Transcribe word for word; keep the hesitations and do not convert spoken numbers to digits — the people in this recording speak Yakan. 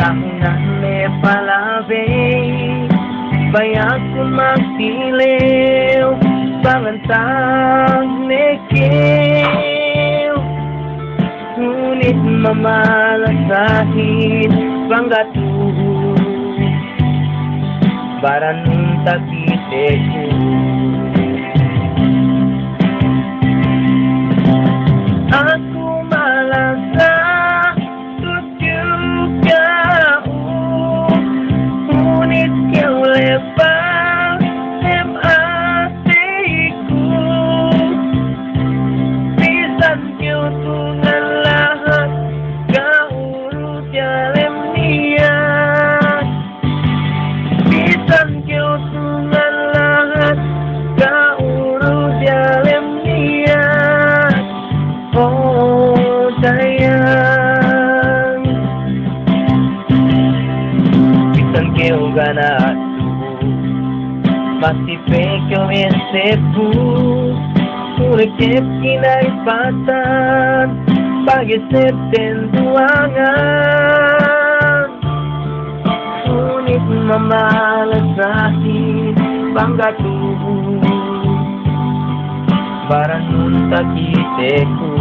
Ahunan ne palabey, baya' ku magtilew, bang antag ne kew. Hunit mamalasahin, bang ga' tu'u, baranun takiteku. Aku malasa tudju ka'u, hunit kew lebal dem ateku. Bisan kew tungan lahat, ka'u du diyalem niyat. Bisan kew tungan lahat, ka'u du diyalem niyat. O sayang, bisan kew ga' na tu'u, masi pe kew esebbu, ulekep kina'ipatan, pageseb tentuwangan. Hunit mamalasahin, bang ga' tu'u, baranun takiteku.